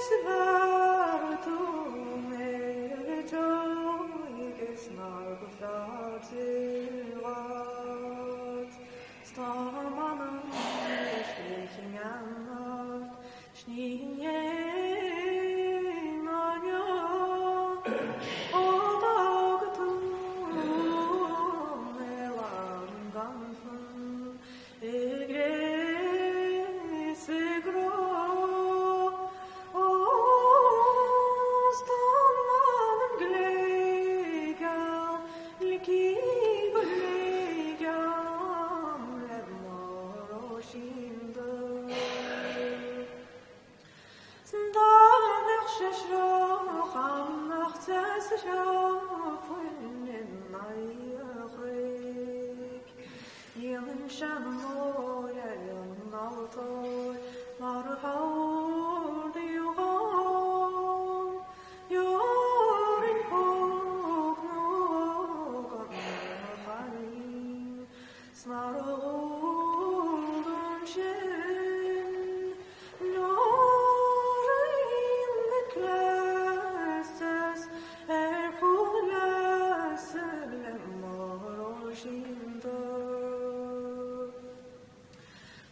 Is fearr dom ar dóigh is nár go fearr di bhfad. 'S tá m'anam istigh i ngeanmnacht 's ní fhéadfainn ná Ó d'fhág tú mé lán ganntan i gcré is i gcró. Ó 's tá m'anam gléigeal ligí go léigeam le mo Róisín Dubh. 'S dá mbeadh sé seo nach deas fuil in aghaidh a chnoic. Dhéanfainn seanmóir ar an altóir mar a hordaíodh dhom. Gheobhainn póg nó don chailín 's mar a dhul dom sin.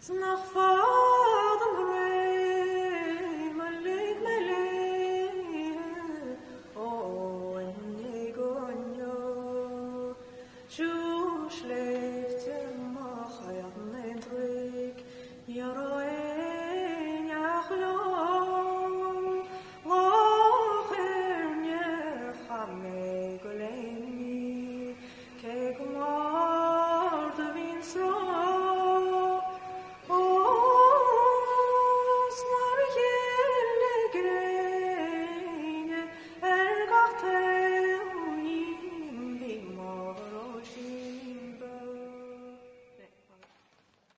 'S nach.